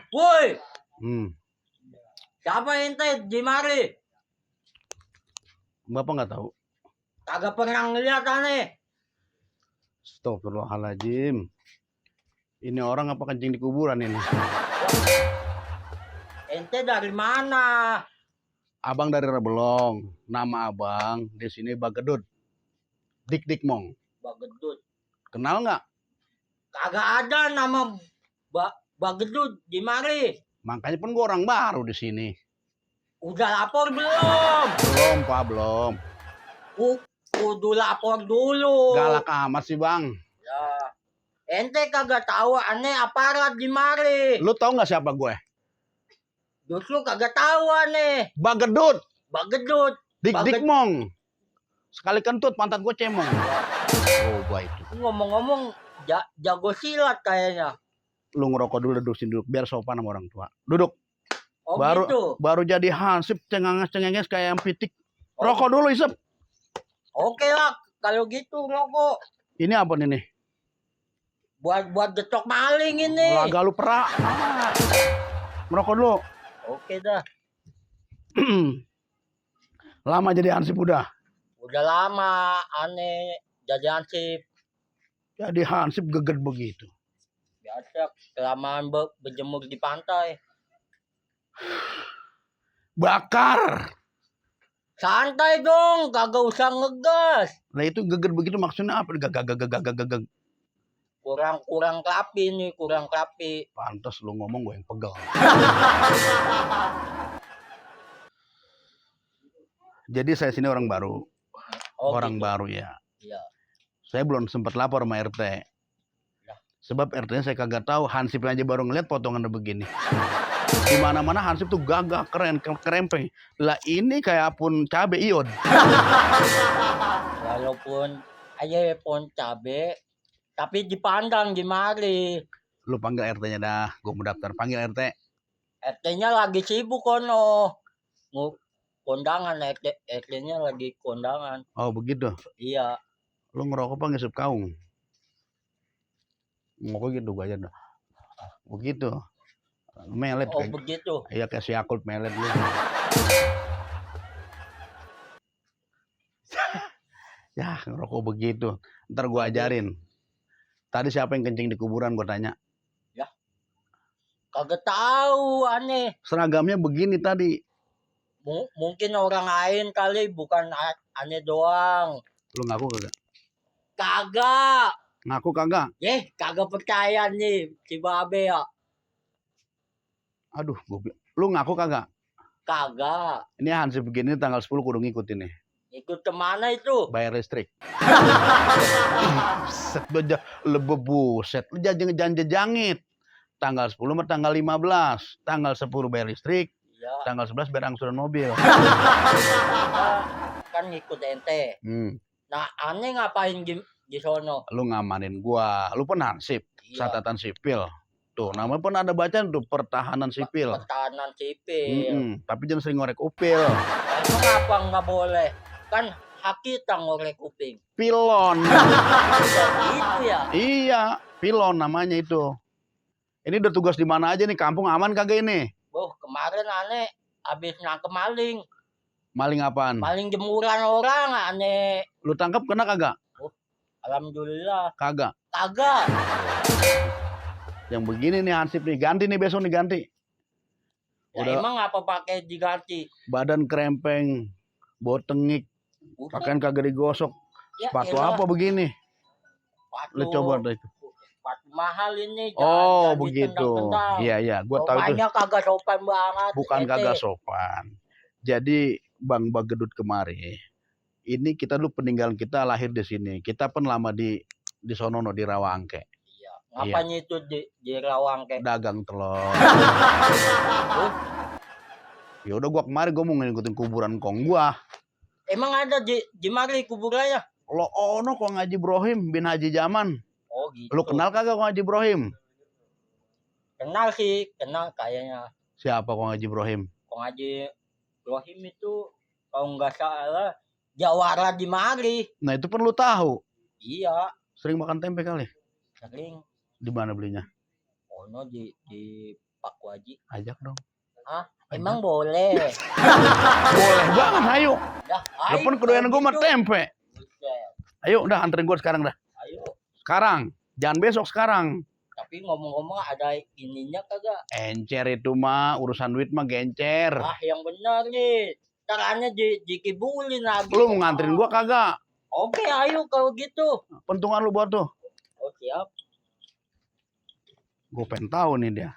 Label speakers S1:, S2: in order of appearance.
S1: Woi,
S2: Hmm.
S1: siapa ente di mari?
S2: Bapak nggak tahu.
S1: Kagak pernah ngeliat aneh.
S2: Astagfirullahaladzim. Ini orang apa kencing di kuburan ini?
S1: Ente dari mana?
S2: Abang dari Rebelong. Nama abang di sini Bagedut. Dik Dik Mong.
S1: Bagedut.
S2: Kenal nggak?
S1: Kagak ada nama Bagedut di mari.
S2: Makanya pun gua orang baru di sini.
S1: Udah lapor belum?
S2: Belum, Pak, belum.
S1: Kudu lapor dulu.
S2: Galak amat sih, Bang.
S1: Ya. Ente kagak tahu aneh aparat di mari.
S2: Lu tahu nggak siapa gue?
S1: Justru kagak tahu aneh.
S2: Bagedut.
S1: Bagedut.
S2: Dik Dik Mong. Sekali kentut pantat gue cemong. Oh, gua itu.
S1: Ngomong-ngomong jago silat kayaknya.
S2: Lu ngerokok dulu, duduk biar sopan sama orang tua. Duduk.
S1: Oh
S2: baru
S1: gitu.
S2: Baru jadi hansip cengenges kayak yang pitik. Rokok dulu, isep.
S1: Oke lah, kalau gitu rokok.
S2: Ini apa nih?
S1: Buat getok maling ini.
S2: Laga lu perak. Merokok dulu.
S1: Oke dah.
S2: Lama jadi hansip udah.
S1: Udah lama aneh jadi hansip.
S2: Jadi hansip geget begitu.
S1: Biasa kelamaan berjemur di pantai.
S2: Bakar.
S1: Santai dong, kagak usah ngegas.
S2: Nah itu geget begitu maksudnya apa? Gagag.
S1: Kurang kelapi nih, kurang kelapi.
S2: Pantes lu ngomong gue yang pegel. Jadi saya sini orang baru.
S1: Oh,
S2: orang
S1: gitu.
S2: baru ya.
S1: Iya.
S2: Saya belum sempat lapor sama RT.
S1: Ya.
S2: Sebab RT-nya saya kagak tahu, hansip aja baru ngeliat potongan begini. Di mana-mana hansip tuh gagah, keren, kerempeng. Lah ini kayak pun cabe ion.
S1: Walaupun aja pun cabe, tapi dipandang di mari.
S2: Lu panggil RT-nya dah, gue mau daftar. Panggil RT.
S1: RT-nya lagi sibuk kono. Kondangan, RT-nya lagi kondangan.
S2: Oh begitu?
S1: Iya.
S2: Lu ngerokok apa ngisep kaung? Ngokok gitu gue aja dah. Begitu. Melet.
S1: Oh begitu.
S2: Iya kayak si Yakult melet lu. Ya ngerokok begitu. Ntar gue ajarin. Tadi siapa yang kencing di kuburan gue tanya.
S1: Ya. Kagak tahu aneh.
S2: Seragamnya begini tadi.
S1: Mungkin orang lain kali, bukan aneh doang.
S2: Lu ngaku kagak?
S1: Kagak.
S2: Ngaku kagak?
S1: Kagak percaya nih si Babe ya.
S2: Aduh, lu ngaku kagak?
S1: Kagak.
S2: Ini hansip begini tanggal 10 kudu ngikutin nih.
S1: Ikut kemana itu?
S2: Bayar listrik. Set buset. Lu jangan-jangit. Tanggal 10 sama tanggal 15. Tanggal 10 bayar listrik.
S1: Ya.
S2: Tanggal 11 bayar angsuran mobil.
S1: Kan ngikut ente. Nah, aneh ngapain di sono?
S2: Lu ngamanin gua. Lu pun hansip.
S1: Iya.
S2: Catatan sipil. Tuh, namanya pun ada bacaan tuh, pertahanan sipil.
S1: Pertahanan sipil.
S2: Tapi jangan sering ngorek upil.
S1: Emang apa nggak boleh? Kan hak kita ngorek kuping.
S2: Pilon.
S1: Itu ya?
S2: Iya, pilon namanya itu. Ini udah tugas di mana aja nih? Kampung aman kagak ini?
S1: Kemarin aneh habis nangkep maling.
S2: Maling apaan?
S1: Maling jemuran orang aneh.
S2: Lu tangkap kena kagak?
S1: Alhamdulillah.
S2: Kagak.
S1: Kagak.
S2: Yang begini nih hansip nih, ganti nih besok nih ganti.
S1: Ya, emang apa pakai diganti?
S2: Badan krempeng, bau tengik, pakaian kagak digosok.
S1: Ya,
S2: sepatu apa begini? Lu coba deh itu.
S1: Sepatu mahal ini.
S2: Oh begitu. Iya, gua tahu itu.
S1: Banyak kagak sopan banget.
S2: Bukan kagak sopan. Jadi Bang Bagedut kemari, ini kita dulu peninggalan kita lahir di sini. Kita pun lama di sonono di Rawangke.
S1: Apanya itu di Rawangke?
S2: Dagang telur. Ya udah gua kemarin gua mau ngikutin kuburan kong gua.
S1: Emang ada di mari kuburannya?
S2: Lo ono kong Haji Ibrahim bin Haji Jaman.
S1: Oh gitu.
S2: Lu kenal kagak kong Haji Ibrahim?
S1: Kenal sih, kenal kayaknya.
S2: Siapa kong Haji Ibrahim?
S1: Kong Haji Ibrahim itu kalau nggak salah jawara di mari.
S2: Nah itu pun lu tahu.
S1: Iya.
S2: Sering makan tempe kali?
S1: Sering.
S2: Di mana belinya?
S1: Oh no, di Pak Waji.
S2: Ajak dong.
S1: Hah? Emang boleh?
S2: Boleh banget, ayo.
S1: Dah,
S2: Depan kedoyan gue mah
S1: gitu.
S2: tempe.
S1: Buset.
S2: Ayo, udah anterin gue sekarang dah.
S1: Ayo.
S2: Sekarang, jangan besok sekarang.
S1: Tapi ngomong-ngomong ada ininya kagak?
S2: Encer itu mah, urusan duit mah gencer.
S1: Ah, yang benar nih. Caranya dikibulin lagi.
S2: Lu mau nganterin gue kagak?
S1: Oke, ayo kalau gitu.
S2: Pentungan lu buat tuh.
S1: Oh, siap.
S2: Gue pengen tahu nih dia.